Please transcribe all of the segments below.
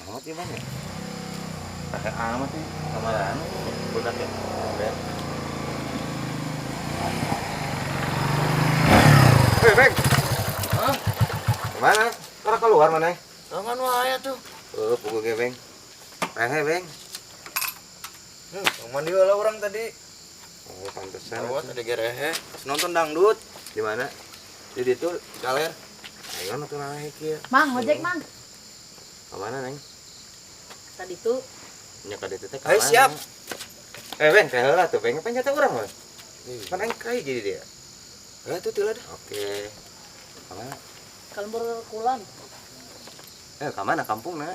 Amat ya, Bang, ya? Pakai amat sih kamaran budak ya. Ben. Hei, Beng. Hah? Kemana? Karena keluar mana? Tangan wae tuh. Oh, pukul ge, Beng. Rehe, Beng. Mandi heula urang tadi. Oh, pantesan. Awas ada gerehe. Pas nonton dangdut. Di mana? Di ditu di kaler. Ayo nonton rehe kieu. Mang, ojek, Mang. Kemana, Neng? Tadi tuh Nya ka ditu teh Ayo kamana? siap. Eh, Beng, teh heula tuh, Beng. Pan jatah urang mah. Pan aing kai jadi dia. Lah tuh teu dah. Oke. Kamana? Ka lembur kulon, Eh, kamana kampungna?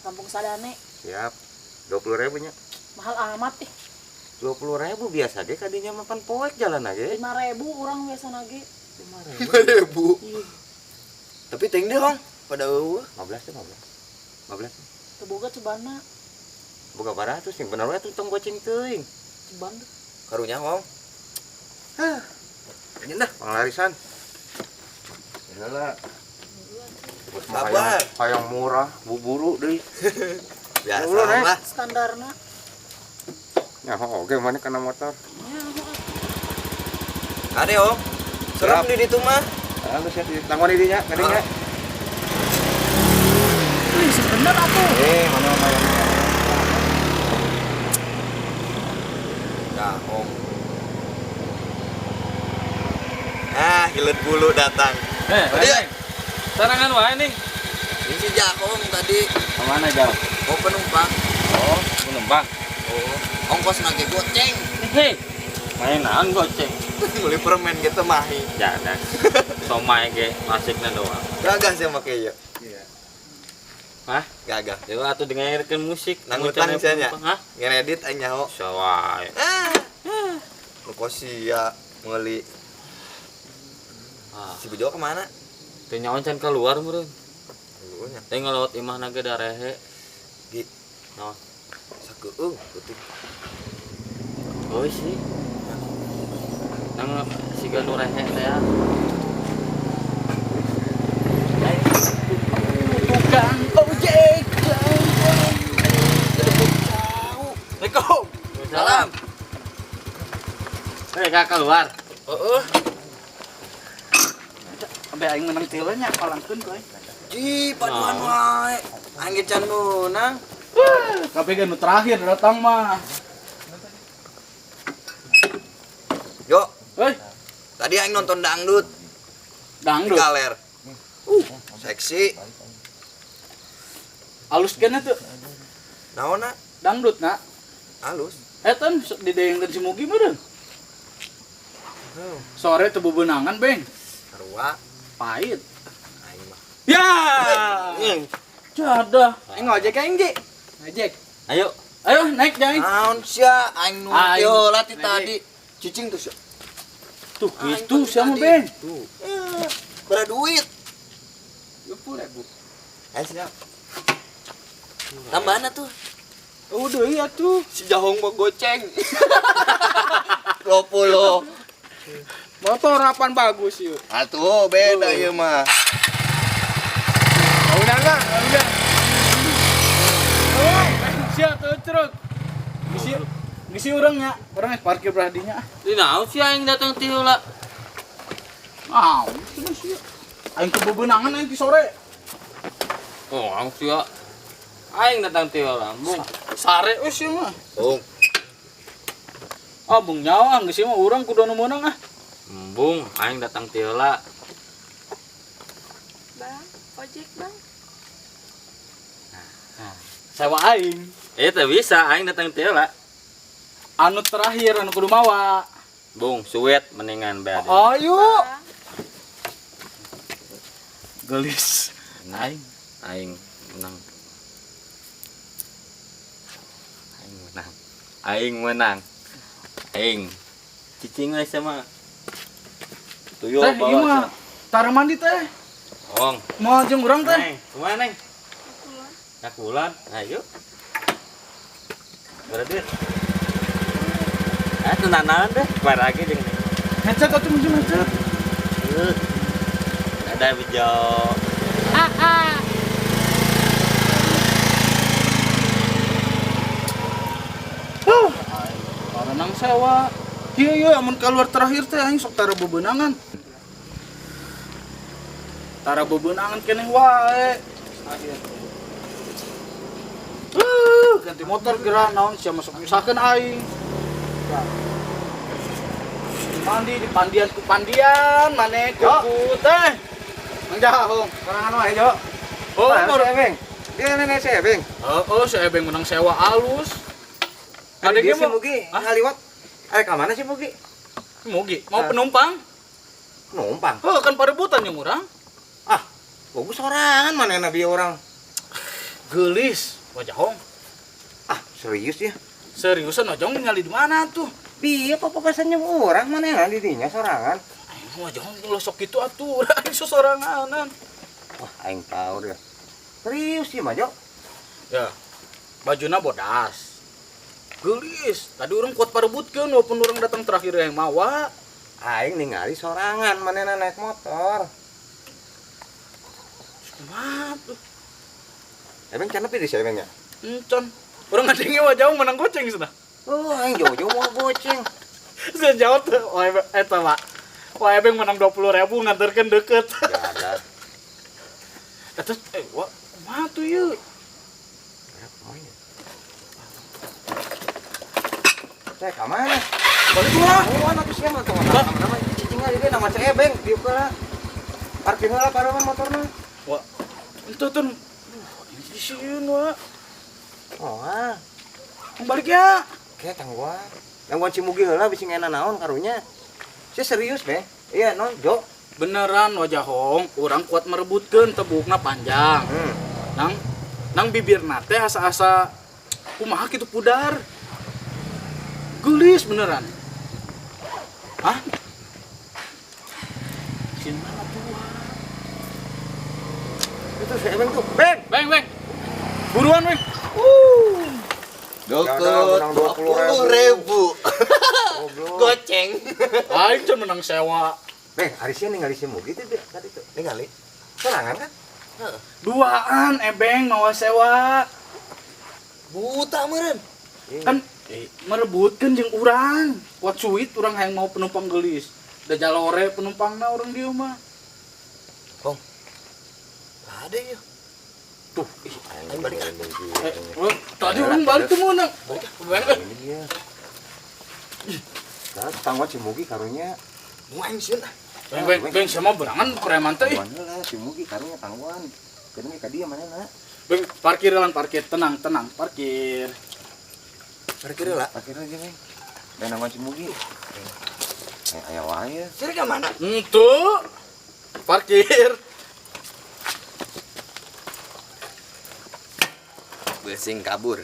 Kampung Sadane. Siap. 20.000 nya. Mahal amat ih. 20.000 biasa ge kadinya mah pan poek jalan aja. 5.000 urang biasa nage. 5.000. 5.000. Tapi teuing deh, Hong. Pada eueuh. 15 teh 15. 15. Teu boga cobana, Boga 400 yang bener we tuh tong goceng teuing. ceban deh. Karunya, Hong. Hah, Ini dah. panglarisan. Heula. Sabar. Hayang murah, buburu deui. Biasa Dulu, Nek. lah. Standarna. Ya oke mana kana motor. Ya, Kade, Hong. Serem Siap. di ditu mah. Ah, geus ya tanggon di dinya, ka dinya. Wih, sebener atuh. Eh, mana lumayan. Nah, Hong. Ah, hilet bulu datang. Eh, Tadi Beng. Sarangan wae nih. Ini si Jahong tadi Kemana jauh? mau penumpang. Oh, penumpang. Oh, ongkos nage goceng. Hei, main naon goceng? Beli permen gitu mahi. Jangan. Somai ge masikna doang. Gagah sih make ya. Iya. Hah? Gagah. Dewa atuh dengarkeun musik. Nangutang sia nya. Hah? Ngeredit aing nyaho. Sawae. Ah. Nu kosia meuli. Ah, Si Bejo kemana? teu nyaon can keluar meureun. Dulu nya. Teh ngelewat imahna ge darehe. Gi. Naon? Sakeueung putih. Oh sih. Nang siga nu rehe teh ya. Tukang ojek. Assalamualaikum. Salam. Eh, kak keluar. Heeh. Sampai aing menang teu nya palangkeun ku aing. Ji, paduan wae. Aing ge can meunang. Kabeh ge nu terakhir datang mah. Yo, Hei, tadi aing nonton dangdut di dangdut. galer. Seksi. Alus keneh tuh. Naonna? Dangdut na. Halus. Eta didengkeun si Mugi meureun. Sore teu bebenangan, Beng. Sarua Pahit. aing mah. Ya. Jadah. Aing ngojek aing, Ji. Ngojek. Ayo. Ayo naik jang. Naon sia aing nu Aing. teu heula ti Naik. tadi. Cicing tuh sia. Tuh, Aing gitu tadi siapa, tadi. Beng? Tuh. Eh, Berapa duit? 20.000. Ayo siap. Tambahan tuh. Udah iya tuh. Si Jahong mau goceng. 20. Motor apaan bagus yuk. Atuh beda ieu mah. Udah enggak? Udah. Oh, siap tuh truk. Ngisi ngisi urang nya, urang parkir beradinya. Di naon sih aing datang ti heula? Ah, itu sih. Aing kebebenangan aing ti sore. Oh, aing sia. Aing datang ti heula. Bung. Sare wis ieu mah. Bung. Ah, bung nyawa geus ieu mah urang kudu nu meunang ah. Bung, aing datang ti heula. Bang, ojek bang. Sewa aing. Eh, teu bisa aing datang ti heula. Anu terakhir anu kudu mawa. Bung, suwet mendingan bae. Ayo. Bang, Gelis. Aing, aing menang. Aing menang. Aing menang. Aing. Cicing we sama. Tuyul Teh, ieu mah bawa. tara mandi teh. Ong. Mau jeung urang teh. Neng, kemana Neng? pulang. Kakulan. Ayo. Berarti. Ah, tenangan deh. Kemana lagi jeung Neng. Macet atuh maju macet. Ada bejo. Ah, ah. menang sewa. Kieu ye amun keluar terakhir teh aing sok tara bebenangan. Tara bebenangan keneh wae. Akhir. Ganti motor geura naon sia masuk nyusahkeun aing. Ya. Mandi di pandian ku pandian maneh kukut teh. Mang Jahong. Sorangan wae, Jo. Oh, Mana baru si Ebeng? Dia nenek si Ebeng. Oh, si Ebeng menang sewa alus. Ada Adanya dia si mau Mugi ngaliwat. Ka mana si Mugi? Mugi, mau Hah? penumpang? Numpang. Oh, kan parebutan yang urang. Ah, bagus sorangan mana nabi orang. Gelis, wajahong. Ah, serius ya? Seriusan wajahong ningali di mana tuh? Bieu papapasannya orang mana di dinya sorangan. Aing wajahong ulah sok kitu atuh, aing sosoranganan. Wah, aing tahu deh. Serius sih mah, Jo. Ya. Bajuna bodas. Gelis, tadi orang kuat parebutkeun walaupun orang datang terakhir yang mawa. Aing ningali sorangan manehna naik motor. Kumaha tuh? Ebeng can nepi di si Ebengnya. Encan. Urang ngadenge wajahong menang goceng sudah. Oh, aing jauh-jauh mau goceng. Sejauh tuh, wah eta Pak. Wah, Ebeng menang 20.000 nganterkeun deket. Ya ada. Eta wah, kumaha tuh ieu? Ya, kumaha ya? Saya ka mana? Balik lah. Oh, anak tuh siapa tuh? Nama cicing aja dia nama si Ebeng, diuk heula. Parkir heula pareman motorna. Wah, itu tuh. Ini sieun wa. Oh, ah. Balik ya. Kayak tangguhan. Tangguhan si Mugi heula bisi ngena naon karunya. Saya serius, Beng. Iya, non, Jo. Beneran wajahong, urang kuat merebutkeun tebukna panjang. Nang nang bibirna teh asa-asa kumaha kitu pudar. Gelis beneran. Hah? Sieun mana tuh? Itu si Ebeng tuh. Beng. Beng, beng. Buruan, beng. Ya, menang 20.000. 20.000. Goblok. Goceng. Aing can menang sewa. Beng, hari sih ningali si Mugi tuh tadi tuh. Ningali. Sorangan kan? Duaan ebeng mawa sewa. Buta meureun. Kan merebutkeun jeung urang. Kuat suit urang hayang mau penumpang gelis. Da jalore penumpangna urang dieu mah. Hong. Ada ya. Tuh, ih, Aing balik. Tadi urang balik tuh meunang. Beng, eh. Ini dia. Nah, tangguhan si Mugi karunya. Mau aing sieun ah. Beng, beng, beng, sama berangan preman teh. ih. Tangguhan heula si Mugi karunya tangguhan. Keun ka dia manehna. Beng, parkir lan parkir, tenang, tenang, parkir. Parkir heula. Parkir aja, Beng. Dan nangguan si Mugi. Aya wae. Sini ka mana? Entu. Parkir. Besing kabur.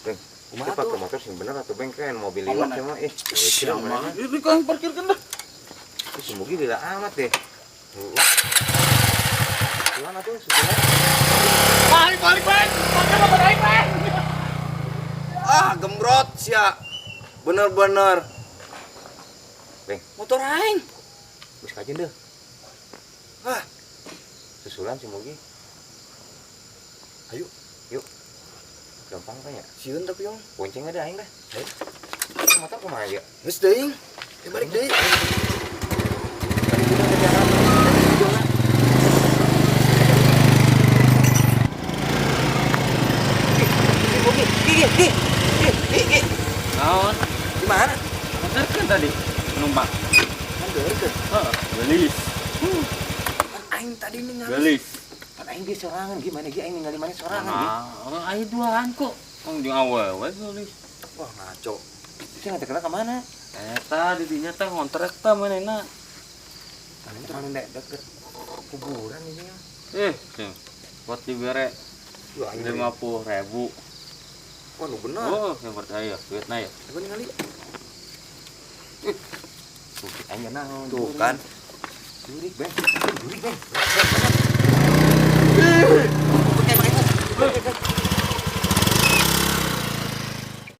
Beng, Kumaha itu pakai tuh? motor sing bener atau beng kan mobil Aman, liwat sama ih. Siapa? Ini kan parkirkan dah. Ih, si Mugi lila amat deh. Gimana tuh susulan? Balik, balik, balik. Parkir motor aing, beng. Ah, gembrot sia. Bener-bener. Beng. Motor aing. Geus kajen deh. Hah? Susulan si Mugi. Ayo. Yuk. Gampang kan ya? Sieun tapi yong. Bonceng ada aing dah. Ayo. Ini motor kumaha ya? Geus teuing. Eh balik deui. Tadi udah ke jalan. Jalan. Ih, Mugi, ih, ih, ih, Ih, ih. Naon? Di mana? Nganterkeun tadi penumpang. Nganterkeun. Heeh, gelis. Kan aing tadi ningali. Gelis. Kan aing ge sorangan gimana ge aing ningali maneh sorangan ge. Nah, orang aing duaan kok. Wong jeung awewe gelis. Wah, ngaco. Itu nganterkeun ka mana? Eta di dinya teh ngontrak teh manehna. Mana itu mana deket kuburan ini ya. Tuh. Buat dibere Wah, aing 50.000. Wah, nu bener. Oh, yang percaya duitna ya. Coba ningali. Tuh, aing naon. Tuh kan. Jurik, Beng. Jurik, Beng. Ih,